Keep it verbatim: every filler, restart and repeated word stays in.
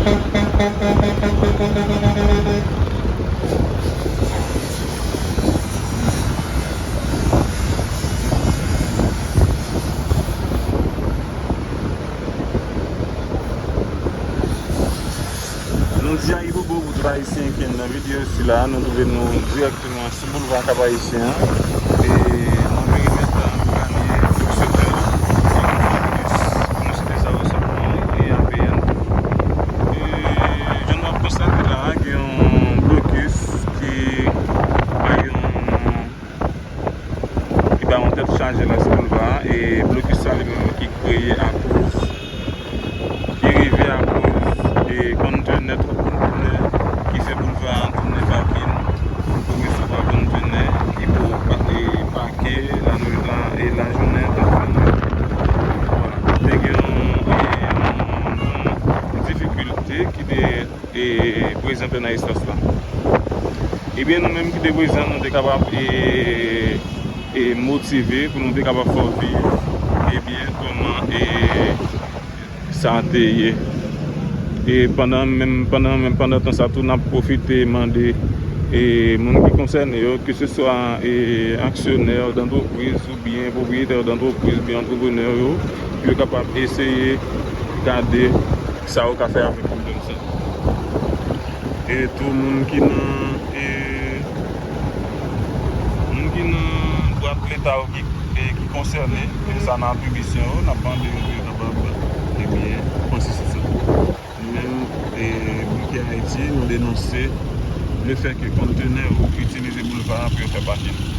Nou di ayibobo pou tout Ayisyen ki nan videyo sila. Nou twouve nou dirèkteman sou boulva Kap Ayisyen an. E nan perimèt Ganye, Fonksyonè, Blokis, nou site sa yo sèlman, e A P N. E jan nou ap konstate la, gen yon blokis ki bay yon ki bay yon tèt chaje nan sou boulva a, e blokis sa li menm ki kreye akoz, ki rive akoz, e konntenè, twòp konntenè ki fè boulva a tounen pakin, pou resevwa konntenè ki pou pa-, e pake lajounen, e lajounen, lajounen. Vwala. Te gen yon, e, yon, yon difikilte ki te e, prezante nan espas la. Ebyen, nou menm ki te prezan, nou te kapab, e, e, motive pou nou te kapab fè w viv, ebyen, kòman, e, sa te ye. E pandan menm, pandan menm, pandan tan sa tou, n ap pwofite mande, e, moun ki konsène yo, keseswa, e, aksyonè dantrepriz oubyen pwopriyetè dantrepriz oubyen antreprenè yo, pou yo kapab eseye gade sa yo ka fè avèk pwoblèm sa. E tou moun ki nan, e, moun ki nan bwat leta yo ki, e, ki konsène, e, sa nan atribisyon yo, n ap mande yo pou yo kapab, ebyen, panse sou sa. Nou menm, e, Bouke Ayiti, nou denonse lefètke konntenè yo itilize boulva a pou yo fè pakin.